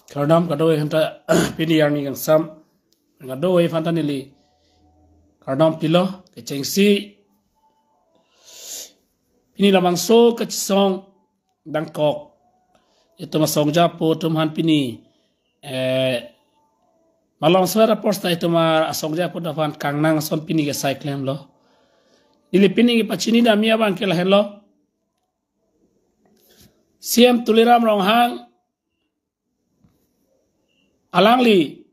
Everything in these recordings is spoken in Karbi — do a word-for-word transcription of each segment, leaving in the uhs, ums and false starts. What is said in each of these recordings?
Kardom kadokave aphanta, pini arni kangsam kadokave aphanta neli kardom pilo, kechengsi pini labangso kachesong dangkok itum asongja apo atum aphan pini, eh, malom swer aposta itum asongja apo atum aphan kangnang ason pini ke sai klemlo. Neli pini kepachini dam abang ke lahenlo. C M Tuliram Ronghang alangli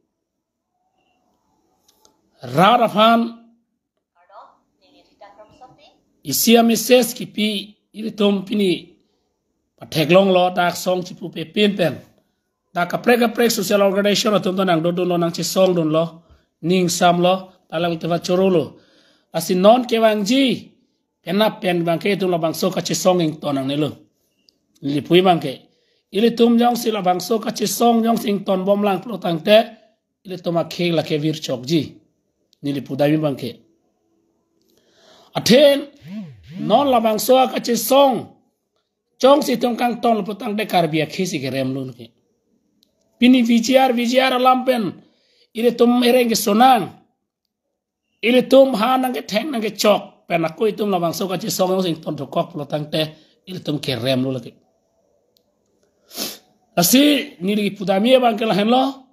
rat aphan isi a-message kipi ilitum pini patheklonglo, dak song chipupe pinpen. Dak kaprek kaprek social organization atum ta nangdodunlo, nangchesongdunlo, ningsamlo, ta alangli ta va chorolo. Lasi non kevangji penap pen abang ke itum labangso kachesong ington nangnelo. Neli pu abang ke, ilitum jongsi labangso kachesong jongsi ingtonbomlang pulo tangte, ilitum akhei lake virchokji. Neli pu dam abang ke. Athe non labangso kachesong jongsi itum kangtonlo pulo tangte Karbi akhei si keremlo ke. Pini V G R, V G R alam pen ilitum ereng kesonang. Ilitum ha nangketheng nangkechok pen ako itum labangso kachesong jongsi ington dokok pulo tangte ilitum keremlo lake. Lasi neli pu dam abang ke lahenlo.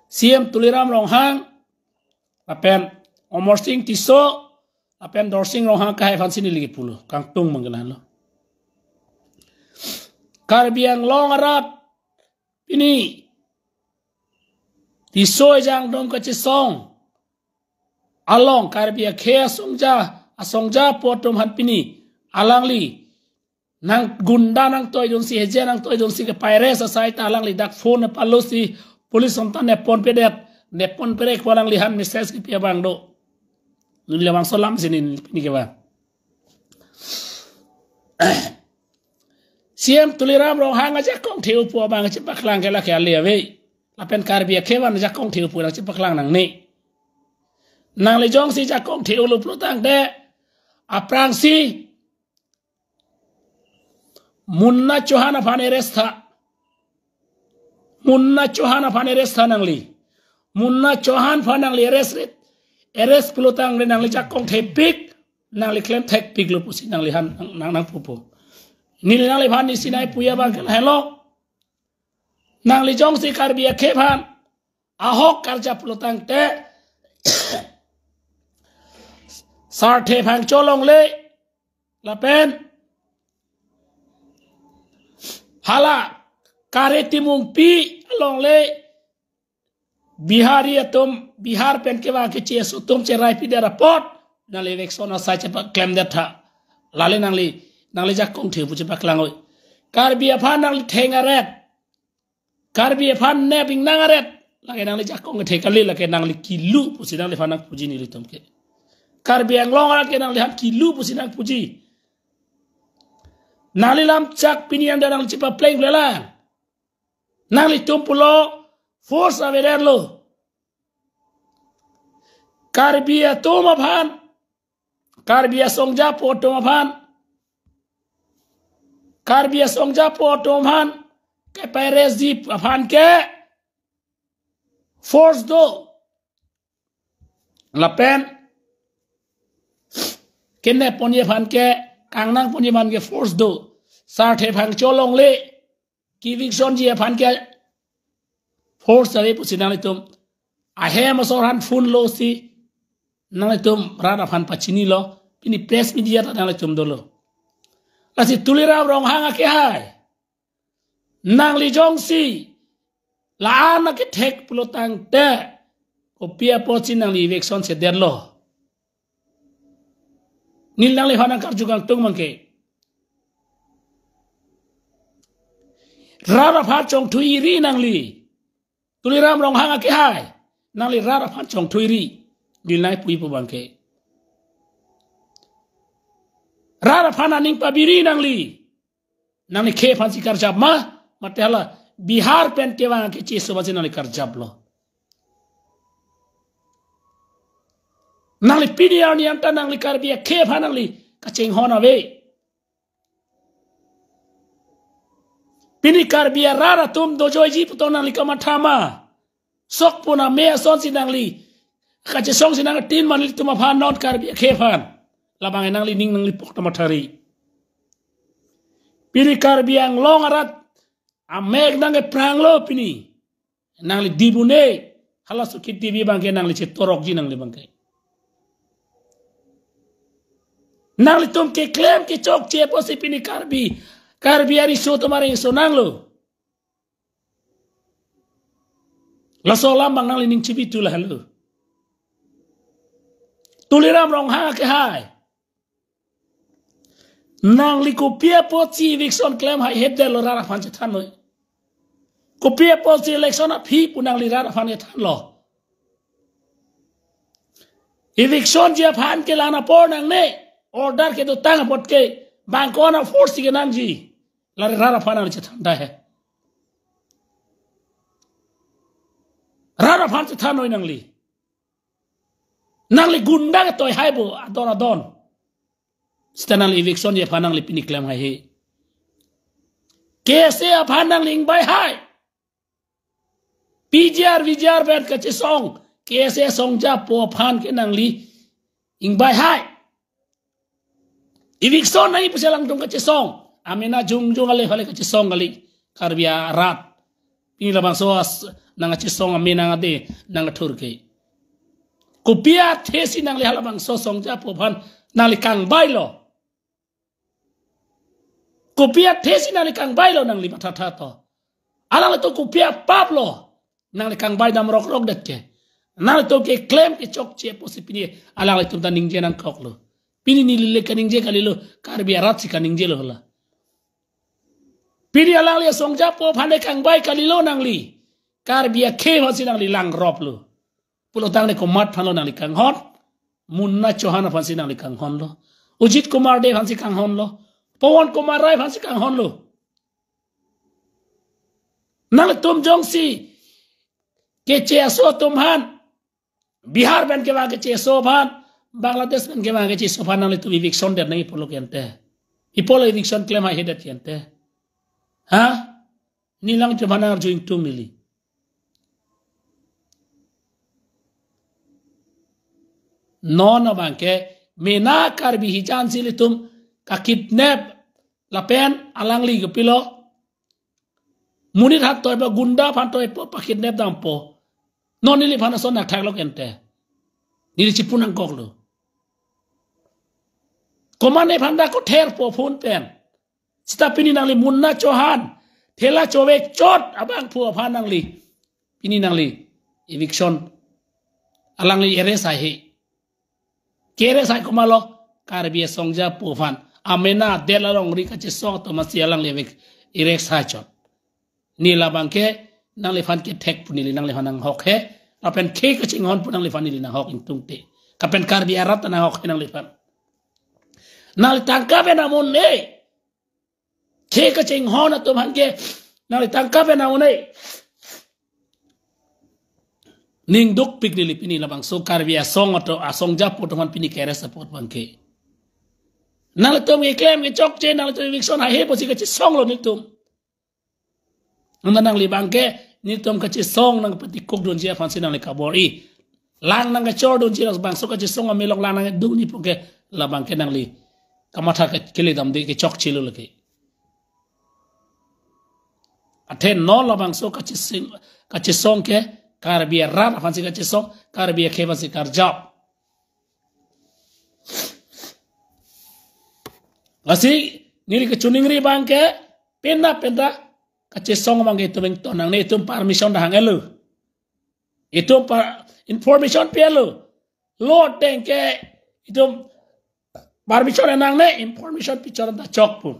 C M Tuliram Ronghang lapen Amarsing Tisso lapen Dorsing Ronghang akehai aphansi neli kipulo, kangtung abang ke lahenlo. Karbi Anglong arat pini Tisso ejang dom kachesong along Karbi akhei asongja, asongja apo atum aphan pini alangli nang gunda nangtoidunsi, heje nangtoidunsi ke pa-arrest asai ta alangli dak phone palosi police atum ta nepponpedet, nepponperek pu alangli aphan message kipi abang do. Neli labangso alam si neli pini kevang. C M Tuliram Ronghang ajakong theu pu abang chepaklang ke lake ale ave. Lapen Karbi akhei aphan ajakong theu pu nangchepaklang nangne. Nangli jongsi jakong theolo pulo tangte, aphrangsi Munna Chauhan aphan arrest tha. Munna Chauhan aphan arrest tha nangli. Munna Chauhan aphan nangli arrest ret. Arrest pulo tangte nangli jakong thepik, nangli klem thekpiklo pusi nangli aphan nang, nang, nangpupo. Neli nangliphan isi nai pu abang ke lahenlo. Nangli jongsi Karbi akhei aphan ahok karjap pulo tangte, Sarthe Phangcho alongle lapen hala Kare Timungpi alongle Bihari atum, Bihar pen kevang keche aso atum cherai pidet apot, nangli eviction asai chepaklemdet tha. Lale nangli, nangli jakong theu pu chepaklang oi. Karbi aphan nangli theng aret, Karbi aphan nep ingnang aret, lake nangli jakong kethe kali, lake nangli kilu pusi nangliphan nangpuji nelitum ke. Karbi Anglong arat ke nangliphan kilu pusi nangpuji. Nangli lamchak pini anda nangli chepapleng pulo lang. Nanglitum pulo force avedet lo. Karbi atum aphan, Karbi asongja apo atum aphan, Karbi asongja apo atum aphan kepa-arrest ji aphan ke force do. Lapen kenepponji aphan ke, kangnangponji aphan ke force do. Sarthe Phangcho alongle ke-evictionji aphan ke force ave pusi nanglitum ahem asor aphan phone losi nanglitum rat aphan pachinilo, pini press media ta nanglitum dolo. Lasi Tuliram Ronghang akehai, nangli jongsi la-an akethek pulo tangte, kopi apotsi nangli eviction sedetlo? Neli nangliphan nangkarju kangtung abang ke. Rat aphan chongthuiri nangli. Tuliram Ronghang akehai, nangli rat aphan chongthuiri. Neli nai puji pu abang ke. Rat aphan aning pabiri nangli. Nangli khei aphansi karjap ma, mate hala Bihar pen kevang keche aso aphansi nangli karjaplo? Nangli pini arni anta nangli Karbi akhei aphan nangli kachinghon ave. Pini Karbi arat atum dojoiji pu tong nangli kamatha ma? Sok puna me asonsi nangli kachesongsi nangtin ma nelitum aphan, non Karbi akhei aphan? Labang nangli ning nangli pok ta mathari. Pini Karbi Anglong arat amek nangkepranglo pini. Nangli dibune, hala sukit dibi abangke nangli chetorokji nangli abangke. Nanglitum keklem kechokche apotsi pini Karbi, Karbi ariso atum arengso nanglo. Laso alam abang nangli ning chibitu lahelo. Tuliram Ronghang akehai. Nangli kopi apotsi eviction klem haihe detlo rat aphan chethan noi? Kopi apotsi election aphi pu nangli rat aphan chethanlo? Evictionji aphan ke la-an apor nangne, order kedotang apot ke bang ko-an a-force si kenangji? La rat aphan nangli chethan tahai. Rat aphan chethan noi nangli. Nangli gunda ketoi hai bo, adon adon. Seta nangli evictionji aphan nangli pini klem haihe. K S A aphan nangli ingbai hai. P G R, V G R pen kachesong, K S A songjapo aphan ke nangli ingbai hai. Eviction nangji pusi alangtum kachesong. Amena jongjong ale hale kachesong kali Karbi arat. Pini labangso as-, nangkachesong amena ade nangkathur ke. Kopi athesi nangli halabangso songjapo aphan nangli kangbailo? Kopi athesi nangli kangbailo nangli mathatha to? Alanglitum kopi apaplo nangli kangbai dam rokrok det ke? Nanglitum keklem kechokche apotsi pini alanglitum ta ningje nangkoklo. Pini neli le kaningje kalilo, Karbi aratsi kaningjelo hala. Pini alangli asongjapo aphan le kangbai kalilo nangli. Karbi akhei aphansi nangli langroplo. Pulotangte komat aphanlo nangli kanghon? Munna Chauhan aphansi nangli kanghonlo. Ajit Kumar Dey aphansi kanghonlo. Pawan Kumar Rai aphansi kanghonlo. Nangtum jongsi keche aso atum aphan, Bihar pen kevang keche aso aphan, Bangladesh pen kevang keche aso aphan nanglitum eviction det nangji pulo ke ante? Ipo lo eviction klem haihe det ke ante? Ha? Neli nangtum aphan nangarju ingtung neli. Non abangke mena Karbi hijan si ilitum kakidnap lapen alangli kopilo, monit aphan toipo, gunda aphan toipo, pakidnap dampo. Non neliphan ason nangthaklo ke ante? Neli chipu nangkoklo. Komatne aphan dak kotherpo phone pen. Seta pini nangli Munna Chauhan, thela chove chot abangphu aphan nangli, pini nangli eviction, alangli arrest haihe. Ke-arrest hai komatlo? Karbi asongjapo aphan. Amena adet alongri kachesong atum aphansi alangli evic-, arrest hai chot. Neli labangke nangliphan kethek pu neli nangliphan nanghokhe. Lapen khei kachinghon pu nangliphan neli nanghok ingtungte. Lapen Karbi arat ta nanghokhe nangliphan. Nangli tangka pen amun e. Khei kachinghon atum aphan ke nangli tangka pen amun e. Ning dukpik neli pini labangso Karbi asong atum, asongjapo atum aphan pini ke-arrest apot abangke. Nanglitum keklem kechokche, nanglitum eviction haihe pusi kachesonglo nelitum. Anta nangli abangke nelitum kachesong nangpatikukdunji aphansi nangli kabor-i. Lang nangkachordunji, labangso kachesong amelok lang nangdunji puke labangke nangli kamatha ke kele damde kechokchelo lake. Athe non labangso kachesing-, kachesong ke Karbi arat aphansi kachesong, Karbi akhei aphansi karjap. Lasi neli kachiningri abangke, penta penta kachesong abangke itum ington nangne, itum permission ta hang-etlo. Itum pa-, information pi-etlo. Lo ateng ke itum permission nangne, information pi chot anta chok pu.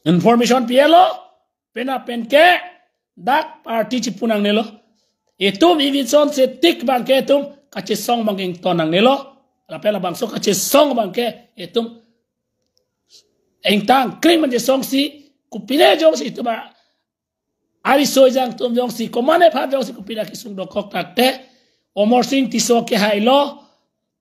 Information pi-etlo, penta pen ke dak party chipu nangnelo. Itum eviction setik abangke itum kachesong abangke ington nangnelo. Lapen labangso kachesong abangke itum ingtang kring man chesongsi, kopine jongsi itum a-, ariso ejang atum jongsi, komatne aphan jongsi kopine kesung dokok thakte, Amarsing Tisso kehailo,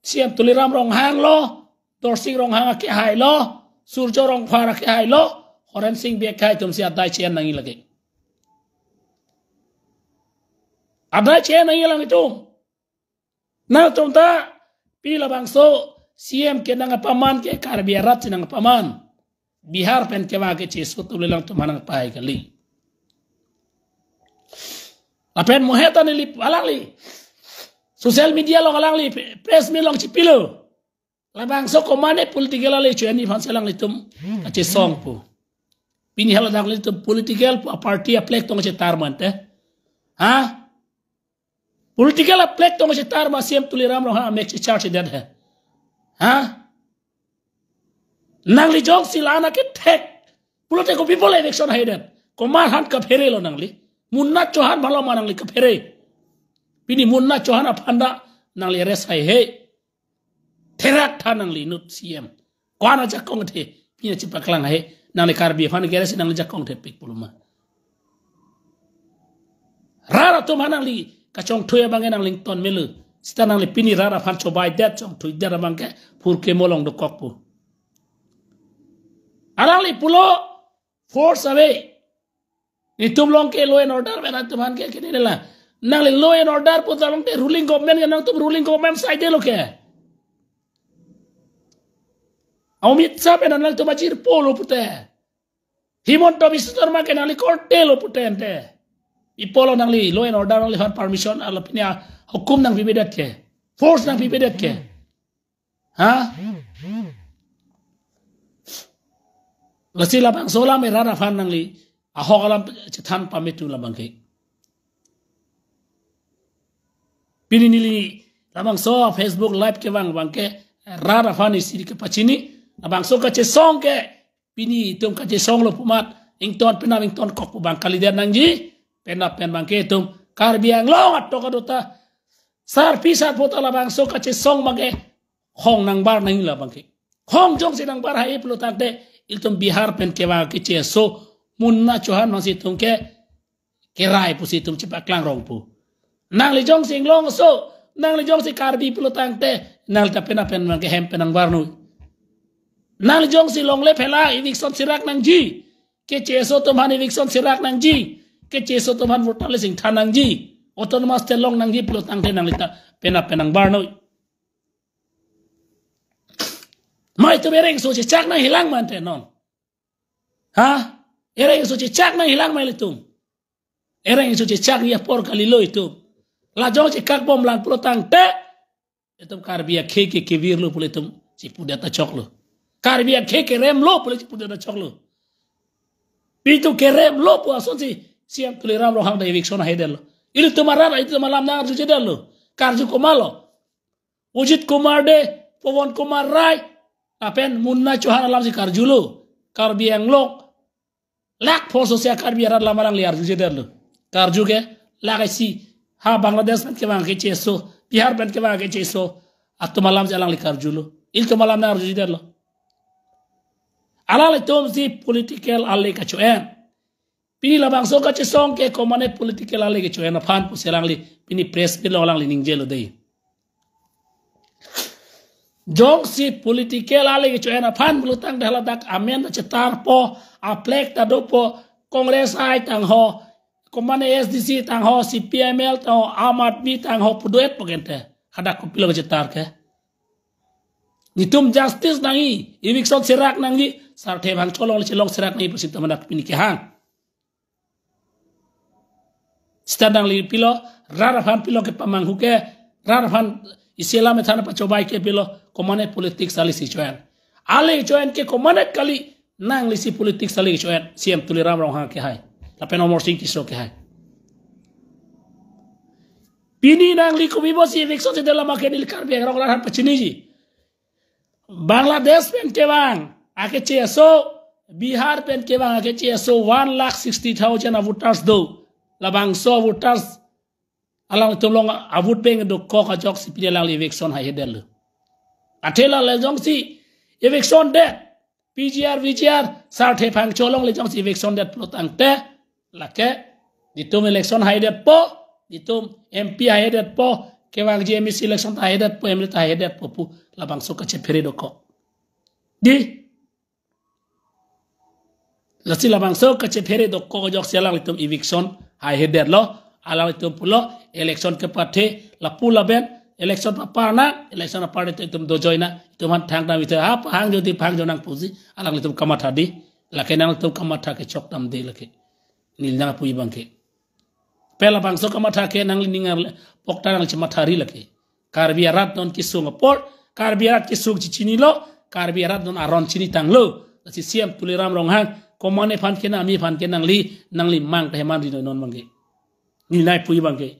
C M Tuliram Ronghang lo, Dorsing Ronghang kehailo, Surjya Rongphar kehailo, Horensing Bey akhei atum si adai che-en nangji lake. Adai che-en nangji alanglitum. Nangtum ta pini labangso C M ke nangpaman ke Karbi arat si nangpaman. Bihar pen kevang kecheso atum le alangtum aphan nangpahai kali. Lapen mohe ta neli alangli social media along alangli press meet along chipilo. Labangso komatne political ale cho-en aphan si alanglitum kachesong pu. Pini hala dak alanglitum political pu a-party a-flag tong chetar mante. Ha? Political a-flag tong chetar ma C M Tuliram Ronghang amek chechar chedet he. Ha? Nangli jongsi la-an akethek pulote kopi pulo eviction haidet? Komat aphan kaphere lo nangli? Munna Chauhan aphan lo ma nangli kaphere? Pini Munna Chauhan aphan ta nangli arrest haihe. Therak tha nangli inut C M. Ko-an ajakong the pini chepaklang haihe. Nangli Karbi aphan ke-arrest nangli jakong thepik pulo ma? Rat atum aphan nangli kachongthui abang ke nangli ington melo. Seta nangli pini rat aphan chobaidet chongthuidet abang ke phurkimo along dokok pu. Alangli pulo force ave. Netum along ke law and order pen atum aphan ke kini la. Nangli law and order pu ta along te ruling government ke nangtum ruling government side lo ke. Amit Shah pen nangtum ajirpo lo pute. Himanta Biswa Sarma ke nangli korte lo pute ante. Ipo lo nangli law and order nangli aphan permission ala pini ahukum nangpipedet ke? Force nangpipedet ke? Ha? Lasi labangso alam erat aphan nangli ahok alam chethan pame tu labang ke. Pini neli labangso Facebook live kevang abang ke rat aphan isi kepachini. Labangso kachesong ke pini itum kachesong lo pu amat ington penap ingtonkok pu abang kalidet nangji. Penap pen abang ke itum Karbi Anglong atok adota sarpi sarpo ta labangso kachesong abang ke hong nangbar nangji labang ke. Hong jongsi nangbar haihe pulo tangte ilitum Bihar pen kevang kecheso Munna Chauhan aphan si itum ke kerai pusi itum chepaklang rong pu. Nangli jongsi inglong aso, nangli jongsi Karbi pulo tangte nangli ta penap pen abang ke hem pen nangbar noi. Nangli jongsi longle phela eviction serak nangji, kecheso atum aphan eviction serak nangji, kecheso atum aphan voter list ingthan nangji, autonomous state long nangji pulo tangte nangli ta penap pen nangbar noi. Ma itum ereng so chechak nanghelang mante non? Ha? Ereng so chechak nanghelang ma ilitum? Ereng so chechakji apor kalilo itum. La jong chekak bom lang pulo tangte itum Karbi akhei ke kevir lo pu ilitum chipudet ta choklo. Karbi akhei kerem lo pu ilitum chipudet ta choklo. Itum kerem lo pu asonsi C M Tuliram Ronghang ta eviction haidetlo. Ilitum arat, ilitum alam nangarjujedetlo. Karju komatlo? Ajit Kumar Dey, Pawan Kumar Rai, lapen Munna Chauhan alam si karjulo. Karbi Anglong lak pho so si a-Karbi arat alam alangli arjujedetlo. Karju ke lak isi, ha, Bangladesh pen kevang kecheso, Bihar pen kevang kecheso atum alam si alangli karjulo. Ilitum alam nangarjujedetlo. Alanglitum si political ale kacho-en. Pini labangso kachesong ke komatne political ale kecho-en aphan pusi alangli pini press meet along alangli ningjelo dei. Jongsi political ale kecho-en aphan pulo tangte hala dak amen ta chetarpo, a-flag ta dopo, Congress hai tangho, komatne A S D C tangho, C P I M L tangho, Aam Aadmi tangho pu do-etpo ke ante. Hadak kopilo chetar ke? Netum justice nangji, eviction serak nangji, Sarthe Phangcho along le chelong serak nangji pusi itum hadak pini kehang. Seta nangli pilo, rat aphan pilo kepamanghu ke, rat aphan isi alam ethan pachobai ke pilo, komatne politics ale si cho-en? Ale cho-en ke komatne kali, nangli si politics ale cho-en, C M Tuliram Ronghang kehai, lapen Amarsing Tisso kehai. Pini nangli kopi pusi eviction sedet lama ke neli Karbi Anglong rat aphan pachiniji. Bangladesh pen kevang akecheso, Bihar pen kevang akecheso one lakh sixty thousand a-voters do. Labangso voters alangtum along a-vote bank dokok ajoksi pini alangli eviction haihedetlo. Athe la le jongsi eviction det, P G R, V G R, Sarthe Phangcho along le jongsi eviction det pulo tangte, lake, netum election haidetpo, netum M P haidetpo, kevangji M A C election ta haidetpo, M L A ta haidetpo pu labangso kachephere dokok. Dei. Lasi labangso kachephere dokok ajoksi alanglitum eviction haihedet lo, alanglitum pulo, election kepathe, lapu laben, election papar nang, election apar itum dojoi nang, itum aphan thangdam ite, ha pahang jodi pahang jo nang pusi, alanglitum kamatha di, lake nanglitum kamatha kechok damde lake. Neli nangpu abangke. Pen labangso kamatha ke nangli ning arle pokta nangli chemathari lake. Karbi arat non kesung apor, Karbi arat kesung chichinilo, Karbi arat non aron chinitanglo. Lasi C M Tuliram Ronghang, komatne aphan ke nang, ami aphan ke nangli, nangli mang teheman ri non abangke. Neli nangpu abangke.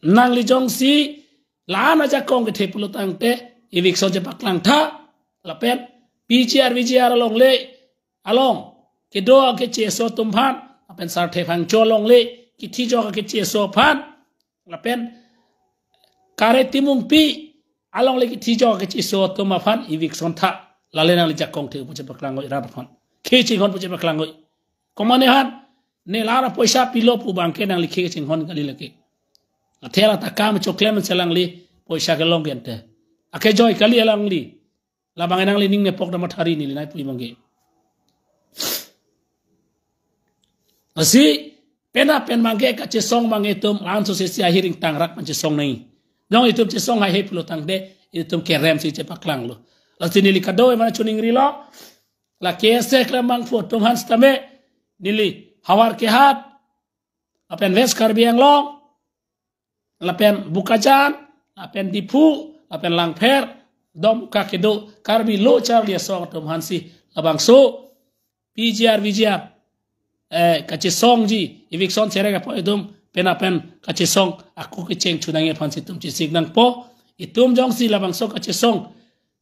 Nangli jongsi la-an ajakong kethe pulo tangte, eviction chepaklang tha, lapen P G R, V G R alongle, along kedo akecheso atum aphan, lapen Sarthe Phangcho alongle kethijok akecheso aphan, lapen Kare Timungpi alongle kethijok akecheso atum aphan eviction tha, lale nangli jakong the pu chepaklang oi rat aphan. Khei chinghon pu chepaklang oi. Komatne aphan, ne la ra poisa pilo pu abangke nangli khei chinghon kali lake. Athela ta kam choklem se alangli poisa kelong gente. Akejoi kali alangli. Labang nangli ning nepok dam athari, neli nangpu abangke. Lasi, penap pen abangke kachesong abangke itum, la-an sose si ahiring tangrak pen chesong nang. Jong itum chesong haihe pulo tangte, itum kerem si chepaklanglo. Lasi neli kado-an aphan choningrilo, la K S A klembangphu atum aphan sitame, neli Howraghat, lapen West Karbi Anglong, lapen Bokajan, lapen Diphu, lapen Langpher, Dongka kedo Karbi lo charli asong atum aphansi labangso P G R, V G R, eh, kachesongji, eviction cherek apot itum penap pen kachesong ako kecheng chunang aphansi itum chesik nangpo. Itum jongsi labangso kachesong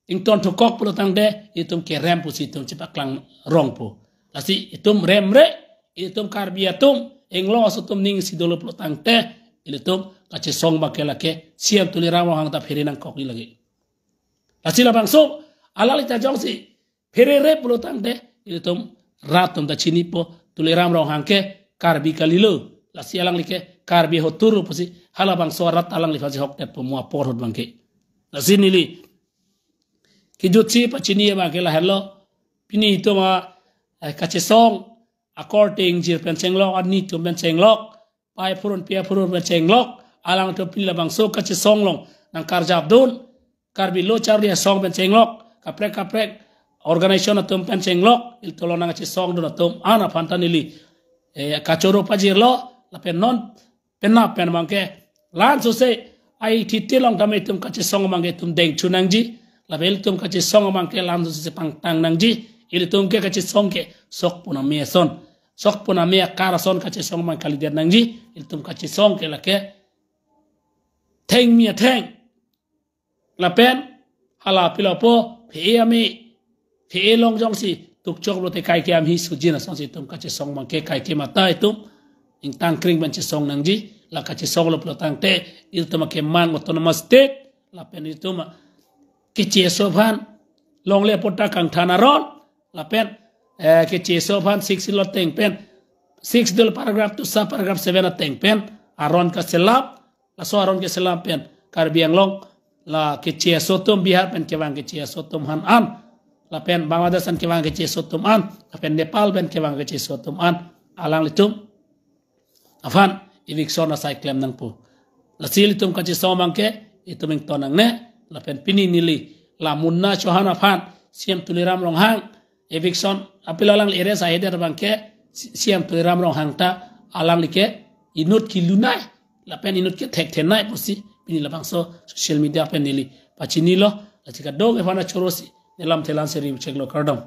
ington thukok pulo tangte, itum kerem pusi itum chepaklang rongpo. Lasi itum remre, itum Karbi atum, inglo aso atum ning si dolo pulo tangte, ilitum kachesong abangke lake, C M Tuliram Ronghang ta phere nangkok ni lake. Lasi labangso, alangli ta jongsi pherere pulo tangte, ilitum rat atum ta chinipo, Tuliram Ronghang ke Karbi kalilo. Lasi alangli ke Karbi ahuturu pusi, halabangso arat alangliphansi hokdetpo mo apor ahut abangke. Lasi neli kejutsi pachini abangke lahenlo, pini itum a, eh, kachesong, akorte ingjir pen chenglok, arni atum pen chenglok, pai phurun pia phurun pen chenglok, alangtum pini labangso kachesong along nangkarjapdun, Karbi lo charli asong pen chenglok, kaprek kaprek organization atum pen chenglok, ilitum along nangchesongdun atum an aphan ta neli, eh, kachoro pajirlo, lapen non penap pen abangke, la-an sose, ai thiti along tame itum kachesong abangke itum deng chunangji, lapen ilitum kachesong abangke la-an sose pangtang nangji, ilitum ke kachesong ke sok puna me ason, sok puna me akar ason kachesong abang kalidet nangji, ilitum kachesong ke lake thengmi atheng, lapen hala pilo po, phe-e ame, phe-e along jongsi tukchok lote kaike amhi sujin asonsi itum kachesong abangke kaike mata itum ingtang kring pen chesong nangji, la kachesonglo pulo tangte, ilitum akemang autonomous state, lapen ilitum kecheso aphan longle apot ta kangthan aron, lapen, eh, kecheso aphan Sixth Schedule ateng pen, Sixth Schedule paragraph two sub paragraph seven ateng pen aron kaselap, laso aron keselap pen Karbi Anglong, la kecheso atum, Bihar pen kevang kecheso atum aphan an, lapen Bangladesh pen kevang kecheso atum an, lapen Nepal pen kevang kecheso atum an, alanglitum aphan eviction asai klem nangpo. Lasi ilitum kachesong abangke itum ington nangne, lapen pini neli la Munna Chauhan aphan, C M Tuliram Ronghang, eviction apilo alangli arrest haihedet abangke, C-, C M Tuliram Ronghang ta alangli ke inut kelunei, lapen inut kethekthenei pusi pini labangso social media pen neli pachinilo, lasi kadokave aphan chorosi, ne lamthe la-ansi ri cheklo, kardom.